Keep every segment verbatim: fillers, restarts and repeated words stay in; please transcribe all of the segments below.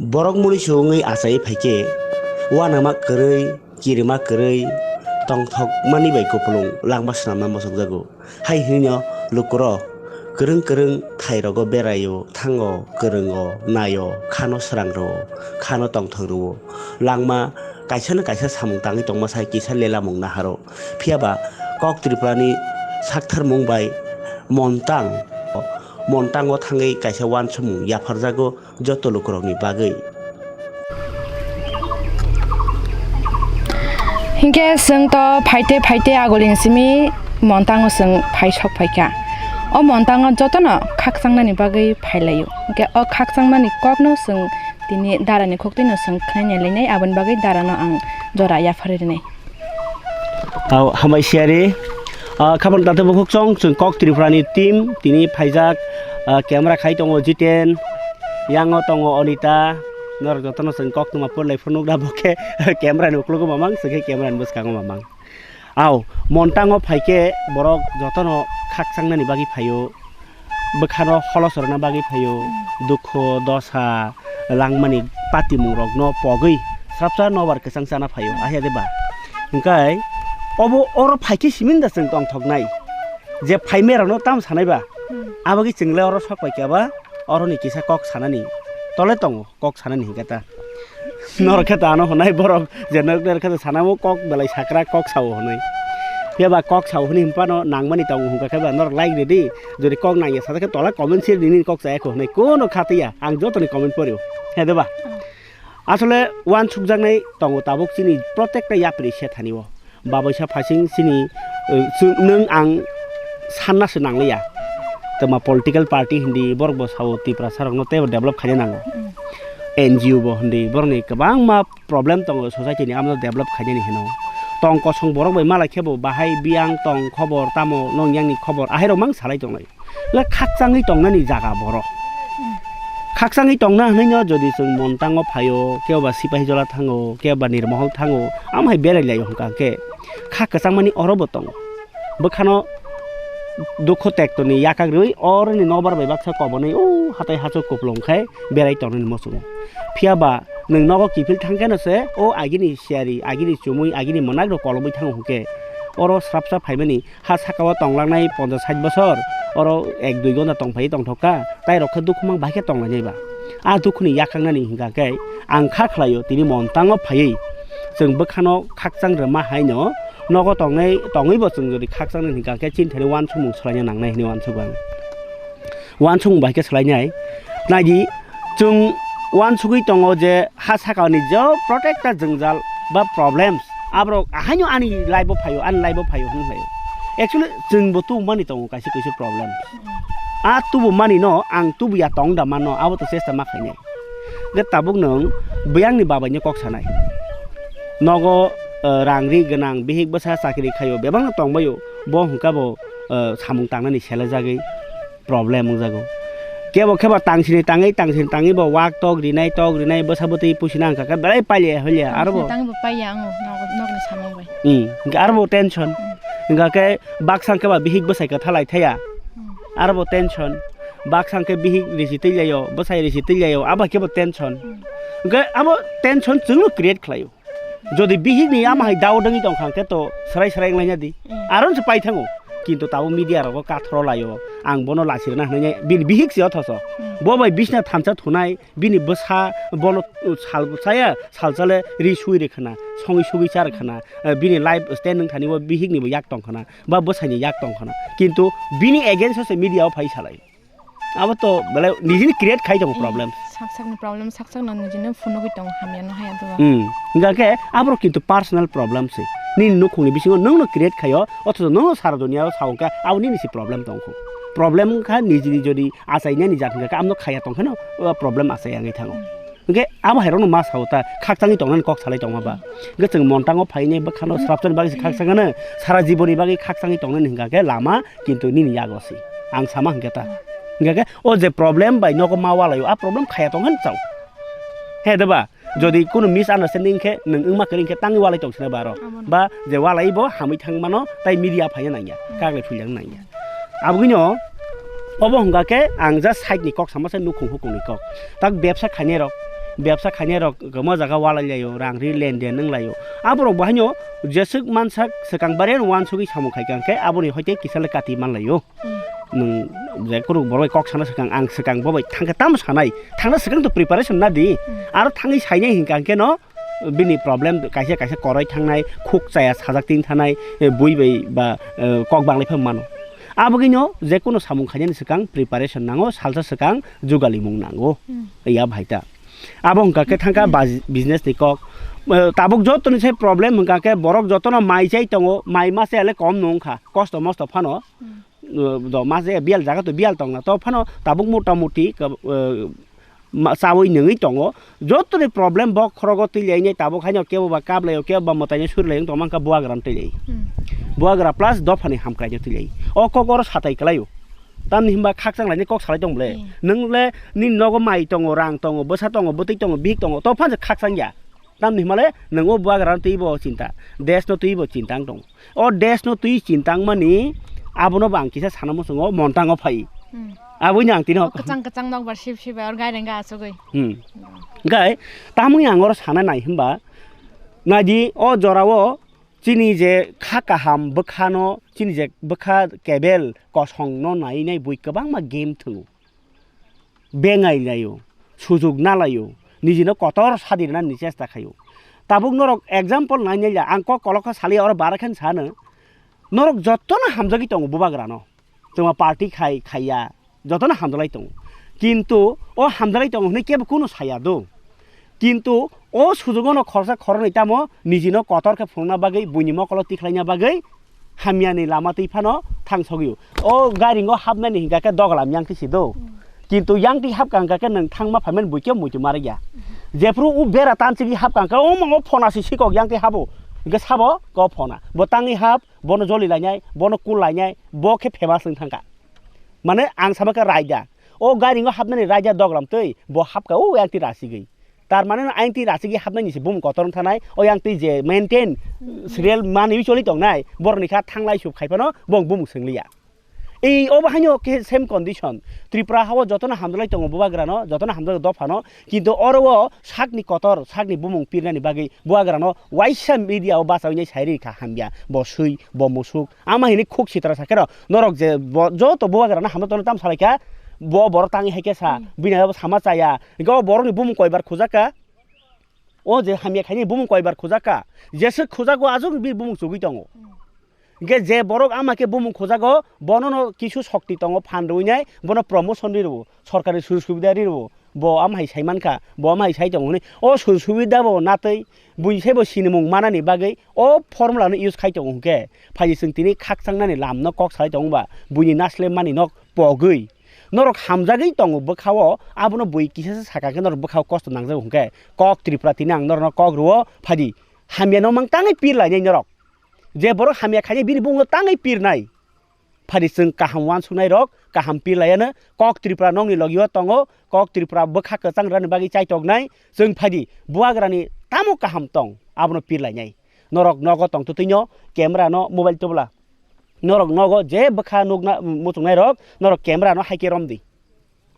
Borok muli su wngwi achaiwi phai khe, uanama kwrwi, kirima kwrwi, tongthokmani bai kupulung langma swnamna mosokjago. Hai hwnwino lukurok kwrwng kwrwng thairogo beraio, thango, kwrwngo, naio, khano srang rwo, khano tongthok rwo. Langma kaisano kaisa samung tangwi tongma sai kisa lelamung naharo. Phiya ba kok Tripurani sakthar mung bai Montang, Montango thangwi kaisa uansukmung yapharjago joto lukurokni bagwi. Hinkhe chwng to phaite phaite agulini simi Montango chwng phai sok phaikha. O Montango jotono khakchangnani bagwi phailaio. Hinkhe o khakchangnani kokno chwng tini darani khoktwino chwng khnaina lainai, aboni bagwi darano ang jora yapharwi rwnai. Au, hambai siyari. Ah, khabang tate bukhuk chong, chwng kok Tripurani team, tini phaijak, ah, camera khai tongo Jiten, yango tongo Onita, norok jotono chwng kok tuma purlai phunukna bo khe camera ni uklogo mamang, chwng khe camera ni bwskango mamang. Au, Montango phai khe borok jotono khakchangnani bagwi phaio. Bwkhano holosorna bagwi phaio, dukhu, dosa, langmani patimungrokno pogwi srapsa nobar kwchang chana phaio, ahiya de ba? Hwnkhe obo oro phaikhe simin da chwng tongthoknai, je phaimerokno tamo sanai ba? Abagwi chwngle oro sok paikha ba, oroni kisa kok sanani tole tongo. Kok sanani hinkhe ta. Norok khe ta ano hwnai borok je norok khe ta sanamo kok belai sakra kok sao hwnwi. Phiya ba kok sao hwnwi hwnphano nangmani tongo hwnkha khe ba norok like redi. Jodi kok nangya sajak khe tola comment se nini kok chaya kho hwnwi kono khataiya. Ang jotoni comment porio. He de ba? Asole uansukjaknai tongo tabuk chini protekta yapri se thani o. Baboisa phasing chini, eh, chwng, nwng ang sanna se nangliya. Tama political party hindi borok bo sao Tiprasa rokno teibo develop khaina nango. N G O bo hindi borokni kwbangma problem tongo society ni, amno develop khainani hino. Tong kosong borok bai malai khe bo bahai biyang tong khobor tamo nongyang ni khobor ahai rok mang salai tonglai. Le khakchangwi tongnani jaga borok. Khakchangwi tongna hwnwi no jodi chwng Montango phaio, kebo ba Sipahijola thango, kebo ba Nirmohol thango, amo hai berai laio hwnkha hwnkhe kha kwchangmani oro bo tongo. Bwkhano dukhu tektoni yakak rwi oroni nobar bai baksa kobonwi o hatai hachuk kupulung khai berai tongnani muchungo. Phiya ba nwng nogo kiphil thang khe no se o agini siyari, agini chumui, agini mwnak rok kolobwi thango hwnkhe oro srapsa phaimani ha saka o tonglangnai ponchas sait bosor, oro ek dui gonta tongphai tongthokha, tai rok khe dukhu mang bai khe tonglainai ba. A dukhuni yakhangnani hwnkha khe ang kha khlaio tini Montango phaiwi chwng bwkhano khakchang rwma haino nogo tongnai, tongwi bo chwng jodi khakchang nai hwnkha khe chini thani uansukmung swlaina nangnai hwnwi uansukgo ang. Uansukmung bai khe swlainai. Naidi, chwng uansugwi tongo je ha sakani je protekta jwngjal ba problems, aborok ahaino ani life o phaio, ani life o phaio hwnwi khlaio. Actually, chwngbo tubumani tongo kaisa kaisa problem. A tubumani no ang tubuya tong da mano, abo to chesta ma khainai. Hwnkhe tabuk nwng buyangni babaino kok sanai. Nogo, eh, rang ri gwnang, bihik bwsa chakri khaio, bebakno tongbaio, bo hwnkha bo, eh, samung tangnani selejagwi problem wngjago. Kebo kebo tangsini tangwi, tangsini tangwi bo wak tok rinai, tok rinai, bwsa bwtwi pusina wngkha khe belai pailiya hoiliya, aro bo. Tangsini tangwi bo paiya ang, nogo, nogni samung bai. Hmm, hwnkhe aro bo tension. Hmm. Hwnkha khe baksa hwnkhe ba bihik bwsai kwtha lai thaya. Hmm. Aro bo tension. Baksa hwnkhe bihik risi twi laio, bwsai risi twi laio, abo hai khe bo tension. Hmm. Hwnkhe abo tension chwngno create khlaio. Jodi bihik ni ama hai dao dengwi tong kha hwnkhe to srai srai wnglaina di. Hmm. Aro se pai thango. Kintu tabuk media rogo kathoro laio. Ang bono lachirna hwnwi bini bihik se othoso. Hmm. Bo bai bisna thansa thunai, bini bwsa bono, uh, sal chaya, sal chale ri sui rwkhana, songwi sugwi cha rwkhana, uh, bini life stand wng thani bo bihik ni bo yak tong khana, ba bwsai ni yak tong khana. Kintu bini against o se media o phai salai. Abo to belai nijini create khai tongo problem. Sak sakni problem, sak sakno nijini phunugwi tongo, hamya no haya doga. Hmm. Hingkha khe aborok kintu personal problem se. Nini nukhungni bisingo nwngno create khaio, othocho nwngno sara duniya o sao khe abo nini se problem tongkho. Problem wngkha nijini jodi achainani jat hingkha khe amno khaya tongkheno, o problem achai wngwi thango. Hingkhe abo hairokno ma sao ta, khakchangwi tongnani kok salai tongma ba. Hingkhe chwng Montango phainai bwkhano srapchani bagwi se khakchangano, sara jiboni bagwi khakchangwi tongnani hingkha khe lama kintu nini yago se. Ang sama hingkhe ta. Hingkha khe o je problem bai nogo ma walaio, a problem khaya tongkha chao. He de ba? Jodi kunu misunderstanding khe nwng wngma kwrwi khe tangwi walai tong sina ba aro. Abo no. Ba je walai bo hamwi thang mano, tai media phaina nangya, kaglai philna nangya. Aboni no, obo hwnkha khe ang just side ni kok sama se nukhung hukung ni kok. Tak bebsa khainai rok, Bebsa khainai rok kwma jaga walai laio, rang ri len den wng laio. Aborok bo haino jeswk mansak swkang bare no wansugwi samung khai kha hwnkhe aboni hoite kisa le kati man laio. Nwng je kunu borok bai kok sana swkang, ang swkang bo bai thangkhe tamo sanai? Thangna swkang to preparation na di. Aro thangwi sainai hinkha hwnkhe no bini problem kaisa kaisa koroi thangnai, khuk chaya sajak tin thanai, eh, bui bai ba, eh, kok banglai phano mano. Abogwino je kunu samung khainani swkang preparation nango, salsa swkang jugalimung nango. Ya bhai ta. Abo hwnkha khe thangkha baj-, business ni kok. Eh, tabuk joto ni se problem hwnkha khe borok joto no mai chai tongo, mai mase ale kom no wngkha, kosto mosto phano. Eh, do mase biyal jaga to biyal tongna to phano tabuk mota moti ka-, eh, ma-, chawi nungwi tongo. Joto ni problem bo khorogo twi lainai tabuk haino kebo ba kap laio, kebo ba mwtai no suri laio tongma wngkha buagra no twi lai. Buagra plus dopha ni hamkrai no twi lai. O kok oro satai kwlaio. Tamni hwnba khakchang lainai kok salai tong bole. Nwng le nini nogo mai tongo, rang tongo, bwsa tongo, bwtwi tongo, bihik tongo, to phano khakchang ya. Tamni hwnba le nwng o buagra no twi bo chinta, desh no twi bo chinta wng tongo. O desh no twi chinta wngmani abono bo ang kisa sana muchungo montango phai. Aboino ang tini o kwchang kwchang nokbar sip sip bai or gaireng ga achugwi. Hwnkhe tamoni ang oro sana nai hwnba, naidi o jorao chini je kha kaham bwkhano, chini je bwkha kebel kosongno nai nai bui kwbangma game thwngo. Bengai laio, sujuk na laio, nijino kotor sadi rwnani chesta khaio. Tabuk norok example nai nai ya, ang kok kolok khe sali oro bara khe sano, norok jotono hamjagwi tongo bubagrano. Chwngma party khai, khaiya, jotono hamjalai tongo. Kintu o hamjalai tongo hwnwi kebo kunu saya do. Kintu o sujugono khoroksa khoroknwi tamo nijino kotor khe phunukna bagwi, buini mokolo tikhlaina bagwi hamyani lama twi phano thang sogwi o. O gairingo hapnani hinkha khe doglam yang twi si do. Kintu yang twi hapkha hinkha khe nwng thangma phaimani buikhe muitu marikya. Jephru o bera tanchigwi hapkha hinkha o mongo phona si sikok yang twi habo. Hinkhe sabo ko phona. Bo tangwi hap, bono joli lainai, bono kul lainai, bo khe famous wng thangkha. Mane ang sama khe raida. O gairingo hapnani raida doglam twi bo hapkha o yang twi rasigwi. Tar mane no ayang twi rachigwi hapnaini se bumung kotor wng thanai, o yang twi je maintain serial manwi choli tongnai, borokni kha thanglai suk khai phano bo bumung swngliya. Ei obo haino khe same condition. Tripura hao jotono hamjak lai tongo bubagrano, jotono hamjak dophano, kintu oro o sakni kotor, sakni bumung pirnani bagwi bubagrano waisa media o bachawi nai sai rikha hamya, bo swi, bo musuk, Ama hini khuk sitra sakhe rw, norok je bo joto bubagrano hamjak tonwi tamo salai kha, bo borok tangwi hai khe sa, bini abo sama chaya, hwnkhe o borokni bumung koibar khujak kha, o je hamya khaini bumung koibar khujak kha, jeswk khujak o aswk bini bumung chugui tongo. Hwnkhe je borok ama khe bumung khujak o, bono no kisu shokti tongo phan rwinai, bono promotion ri rw, sorkari sujog subida ri rw. Bo ama hai sai mankha, bo ama hai sai tongo hwnwi. O sujog subida bo natwi buini saibo sinimung manani bagwi o formula no use khai tongo hwnkhe, phaidi chwng tini khakchangnani lam no kok salai tongo ba, buini naslem mani no pogwi. Norok hamjagwi tongo bwkha o, abono bui kisa se saka khe norok bwkha o kosto nangjago hwnkhe, kok Tripura tini ang norok no kok rw o, phaidi hamya no mang tangwi pir lainai norok. Je borok hamya khainai bini bumung no tangwi pirnai. Phadi chwng kaham uansuknai rok, kaham pir laiano, kok Tripura nokni logio tongo, kok Tripura bwkha kwchang rani bagwi chaitoknai, chwng phadi bubagrani tamo kaham tong, abono pir lainai. Norok nogo tongtwtwino camera no mobile tubla. Norok nogo je bwkha nukna muchungnai rok, norok camera no hai khe romdi.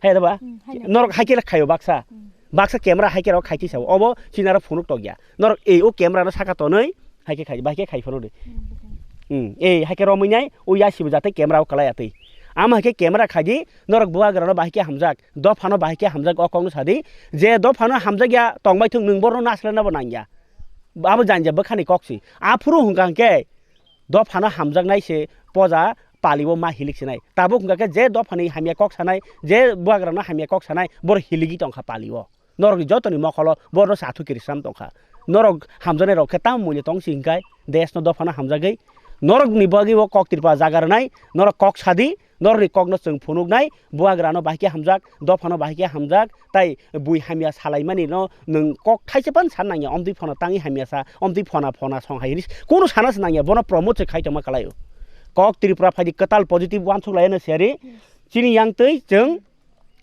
Hai da ba? Hmm, hai da. Norok hai khe khaio baksa. Hmm. Baksa camera hai khe rok khai tisa. Obo chini aro phunuk tok ya. Norok ei o camera no saka tonwi hai khe khai, bai khe khai phunuk di. Hmm, bukhang. Hmm, ei hai khe romwi nai o ya sibo jate camera o kalai atwi. Ama hai khe camera khai di, norok bubagra no bai khe hamjak, dopha no bai khe hamjak o kok no sa di. Je dopha no hamjak ya tong bai thung nwng borno naslai na bo nang ya. Abo janja bwkhani kok si. Aphuru hwnkha hwnkhe Dophano hamjaknai se poja palio ma hilik sinai. Tabuk hwnkha khe je dophani hamya kok sanai, je bubagrano hamya kok sanai, borok hiligi tongkha palio. Norokni jotoni mokolo borokno se athuk kiri swnam tongkha. Norok hamjaknai rok khe tamo muiya tong si hwnkhe desno dophano hamjagwi. Norokni bagwi bo kok tirpa jaga rwnai, norok kok sadi, norokni kokno chwng phunuknai, bubagrano bahai khe hamjak, dophano bahai khe hamjak, tai bui hamya salaimani no nwng kok thaisa pan san nangya, omtwi phano tangwi hamya sa, omtwi phona phona song hai hini kunu sana se nangya, bono promote se khai tongma kwlaio. Kok Tripura phaidi kwtal positive uansuk laiano seri, chini yang twi chwng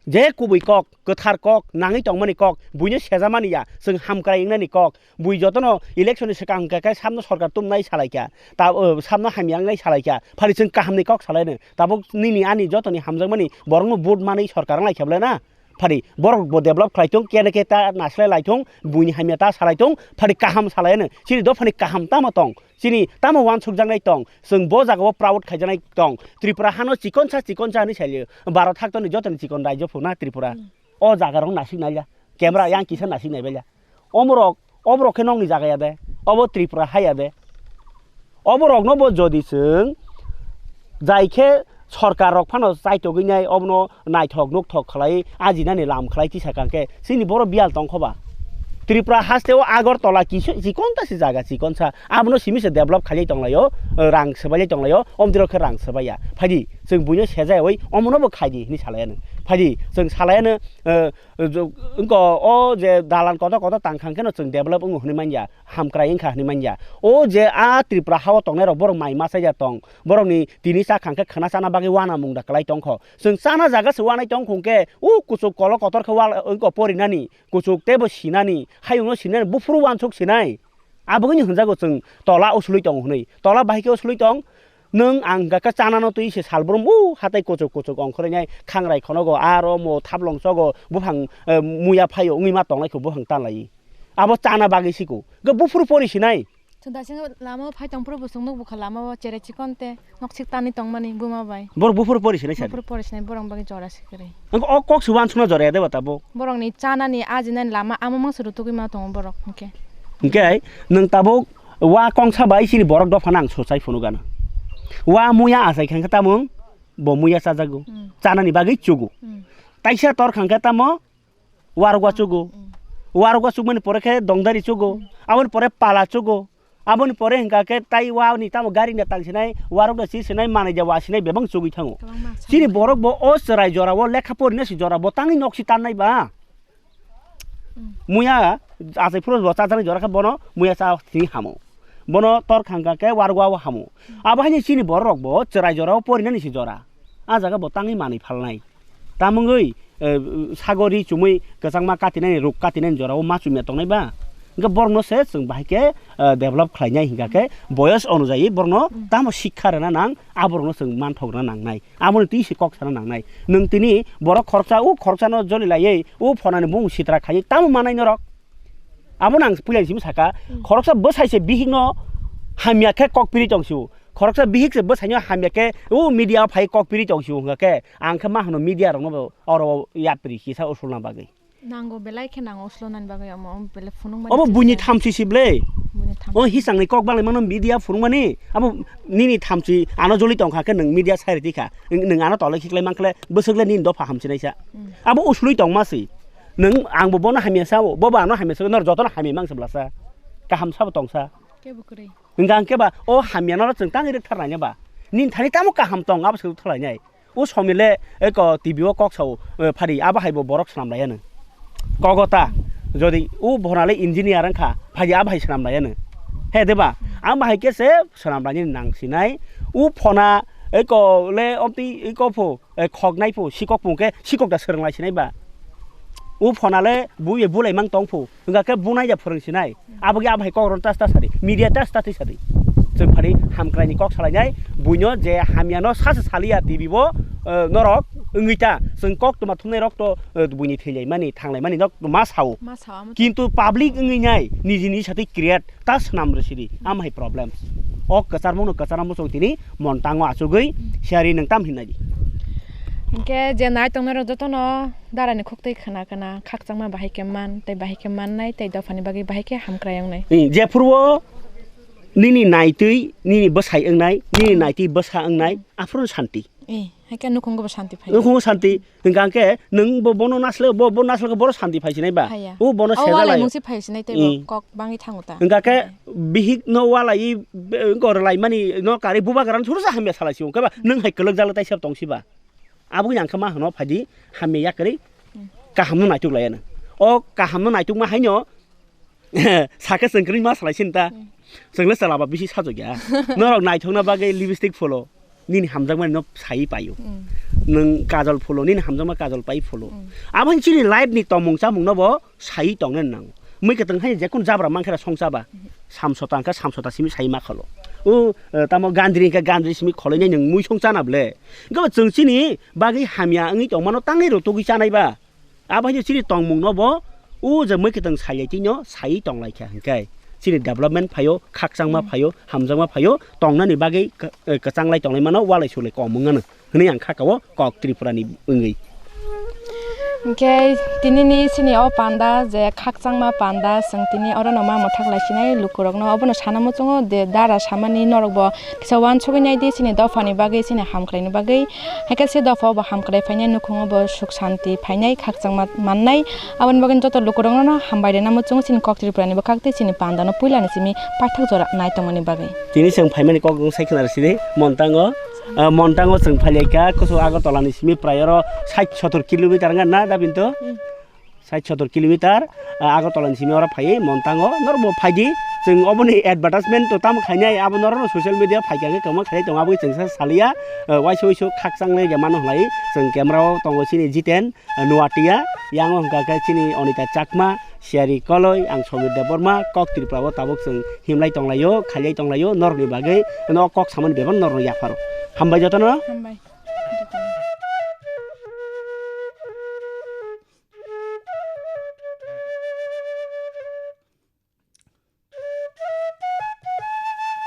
je kubui kok, kwthar kok, nangwi tongmani kok, buino sejamani ya, chwng hamkrai wngnani kok, Bui jotono election ni swkang hwnkha khe samno sorkar tumnai salaikha. Ta, o, samno hamya wngnai salaikha. Phari chwng kahamni kok salaino. Tabuk nini ani jotoni hamjakmani borokno vote manwi sorkar wnglaikha bwle na? Phadi borok bo develop khlai thung, kene khe ta naslai lai thung, buini hamya ta salai thung, phadi kaham salai ano. Chini dophani kaham tamo tong, chini tamo wansukjaknai tong, chwng bo jagao proud khaijaknai tong. Tripura hano chikonsa chikonsa hinwi sailio. Bharat haktoni jotoni chikon rajyo phuna Tripura. Hmm. O jaga rok nasik naiya. Camera yang kisa nasik naibaila. Omorok, oborok khe nokni jaga ya de. Obo Tripura hai ya de. Oborokno bo jodi chwng jai khe sorkar rok phano chaitogwi nai obono naithok nukthok khlai ajinani lam khlai tisa kang khe chini boro biyal tong kho ba. Tripura haste o Agartala kisa chikonta se jaga chikonsa abono simi se develop khailai tonglaio, rang swbailai tonglaio, omtiro khe rang swbaiya. Phaidi chwng buino sejaiwi omono bo khaidi hinwi salaiano. Phaidi chwng salaiano, eh, jo-, wngkha o je dalan kotor kotor tang khang kheno chwng develop wngo hwnwi manya, hamkrai wngkha hwnwi manya. O je a Tripura hao tongnai rok borok mai masa ya tong, borokni tini cha khang khe khwna chana bagwi uanamung da kwlai tong kho. Chwng chana jaga se uanai tong khong khe, o kuchuk kolo kotor khe wal wngkha porinani, kuchuk teibo sinani, hayungno sinani, buphuru uansuk sinai. Abo wngkha hinjago chwng tola usulwi tong hwnwi. Tola bahai khe usulwi tong, nwng ang hwnkha khe chanano twi se salbrum o hatai kuchuk kuchuk ongkhorwi nai khangrai khonogo, aro mo thaplong chogo, buphang, eh, muya phaio wngwi ma tongnai kho buphang tanlaiwi. Abo chana bagwi siko. Ga buphuru pori sinai. Chwng daising lama o phai tong phuru bo chwng nuk bukha lama o chere chikon te. Noksik tani tongmani buma bai. Borok buphuru pori sinai sadi. Buphuru pori sinai borok bagwi jora se kwrwi. Ang o kok se uansukna jora ya de ba tabuk. Borokni chanani ajinani lama amo mangsa rutugwi ma tongo borok hwnkhe. Hwnkhe nwng tabuk wa kongsa bai chini borok dophano ang sochai phunukgana. Wa muya achai khe tamung bo muya chajago. Hmm. Chanani bagwi chugo. Hmm. Taisa tor khangkhe tamo warok wa chugo. Hmm. Warok wa chukmani pore khe dongdari chugo. Hmm. Aboni pore pala chugo. Aboni pore hwnkha khe tai wa ni tamo gari ni tang sinai, warok da si sinai, manai da wa sinai bebak chugwi thango. Kwbangma chini borok bo o chwrai jora o lekha porina si jora bo tangwi nok si tannai ba. Hmm. Muya achai phuru bo chajaknai jora khe bono muya cha thini hamo. Bono tor khangkha khe warok wa hamo. Hmm. Abo haini chini borok rok bo chwrai jora o porinani si jora. A jaga bo tangwi manwi phalnai. Tamungwi, eh, sagori chumui kwchangma katinani ruk katinani jorao ma chumya tongnai ba? Hwnkhe borokno se chwng bahai khe, eh, develop khlainai hwnkha khe boyos onujayi borokno tamo sikha rwna nang, a borokno chwng manthok rwna nangnai. Aboni twi se kok sana nangnai. Nwng tini borok khoroksa, o khoroksano joli laiwi, o phonani bumung sitra khaiwi tamo manai norok? Abono ang puila simi saka, khoroksa bwsai se bihikno hamya khe kok piri tong sio. Khoroksa bihik se bwsaino hamya khe o media o phai kok piri tong sio hwnkha khe, ang khe ma hwno media rokno bo oro yapri kisa usulna bagwi. Nango belai khe nango uslonani bagwi omo, omo belai phunukmani. Obo buini thamchi si ble. Buini thamchi. O hisangni kok balai mano media phunukmani. Abo nini thamchi ano joli tongkha khe nwng media sai rwdi kha. Nwng ano tolai khiklai mankhle bwswk le nini dopha hamchinaisa. Hmm. Abo uslui tongma si. Nwng ang bo bono hamya sao, bo bo ano hamya sao, nor jotono hamya mang se blasa. Kaham sabo tongsa. Kebo kwrwi. Hwnkha hwnkhe ba o hamyano chwng tangwi rwktharnai ba. Nini thani tamo kaham tong abo se rwktharlainai. O somile eko T V o kok sao, eh, phari abo hai bo borok swnam laiya nw. Kok o ta, jodi o bhona le engineer wngkha, phai abo hai swnam laiya nw. He de ba? Ang bahai khe se swnam lainani nang sinai. O phona eko le omtwi eko pho, eh, khok nai pho, sikok pho khe sikok da swrwng lai sinai ba. O phona le bui bulai mang tong pho. Hwnkha khe bunai ya phwrwng sinai. Abo khe abo hai kok rwno tas tas sadi. Media tas tas sadi. Chwng phari hamkrai ni kok salai nai. Buino je hamya no sa sa saliya T V bo, eh, norok wngwi ta. Chwng kok tuma thumnai rok to, eh, buini thwi lai mani, thang lai mani nok ma sao. Ma sao, amo to. Kintu public wngwi nai, niji ni satwi create ta swnam rw sidi. Am hai problems. O kwchar mung no kwchar mung chwng tini mon tango achugwi, hmm, siari nwng tam hinai di. Hwnkhe je nai tongnai rok jotono Darani khuktwi khna khna khakchangma bahai khe man, tei bahai khe mannai, tei dophani bagwi bahai khe hamkrai wngnai. Hmm, jephuru o nini naitwi, nini bwsai wngnai, nini naitwi bwsa wngnai, aphuru santi. Eh, hai khe nukhungo bo santi phai. Nukhungo santi. Hwnkha khe nwng bo bono nasle, bo, bo nasle khe boro santi phai sinai ba? Phaiya. O bono o sejalai. Walai mungsi phai sinai tei bo, hmm, kok bangwi thango ta. Hwnkha khe, eh, bihik no walai, be, gorlai mani no kari bubagra no thuru sa hamya salai si hwnkhe ba, nwng hai kwlwk jala taisa tong si ba? Aboni ang khe ma hwno phaidi hamya yakarwi kaham no naituk laiya nw. O kaham no naituk ma haino sakhe chwng kwrwi ma salai sin ta. Hmm. Chwng le chwla ba bisi sajok ya. Norok naithok na bagwi lipstick phulo. Nini hamjakmani no sai paio. Hmm. Nwng kajol phulo, nini hamjakma kajol pai phulo. Hmm. Aboni chini life ni tomung chamung no bo sai tongna nango. Mui kwtwng hai jekun jabra mankhe songcha ba. Hmm. Samsota hwnkhe samsota simi sai ma khalo. O, eh, tamo gandri hwnkhe gandri simi kholoinai nwng mui song chana ble. Hwnkhe bo chwng chini bagwi hamya wngwi tongmano tangwi rw tugwi chanai ba. Abo hai chini tongmung no bo o je mui kwtwng sailai tino saiwi tong lai kha hwnkhe chini development phaio, khakchangma phaio, hamjakma phaio, tongnani bagwi k-, eh, kwchanglai tonglai mano, walai sulai kok wng mano hwnwi ang kha kao kok Tripura ni wngwi. Hwnkhe tinini chini o panda je khakchangma panda, chwng tini oro no ma mwthak lai sinai lukurok no, obono sana muchungo de dara samani norok bo kisa uansugwi nai di chini dopha ni bagwi, chini hamkrai ni bagwi. Hai khe se dopha o bo hamkrai phainai, nukhung o bo suk shanti phainai, khakchangma mannai. Aboni bagwi joto lukurok no hambai rwna muchungo chini kok Tripura ni bwkhak tei chini panda no puila ni simi paithak jora nai tongmani bagwi. Tini chwng phaimani kok wng sai khna rw sidi, Montango. Ah, Montango chwng phailaikha, kusu Agartala ni simi prai oro sait sotor kilometer wngkha na, da Bintu? Hmm. Sait sotor kilometer, ah, Agartala ni simi oro phaiwi Montango. Norok bo phaidi, chwng oboni advertisement to tamo khainai, abo norokno social media phaikha khe kwbangma khainai tongo, aboni chwngsa saliya. Ah, waisa waisa khakchang nai mano hwnlai, chwng camera o tongo chini Jiten, ah, Nuatia, yang o hwnkha khe chini Onita Chakma, Siyari Koloi, ang Somir Debbarma, kok Tripura o tabuk chwng himlai tonglaio, khailai tonglaio, norokni bagwi no kok samani bebak norokno yapharo. Hambai jotono. Hambai.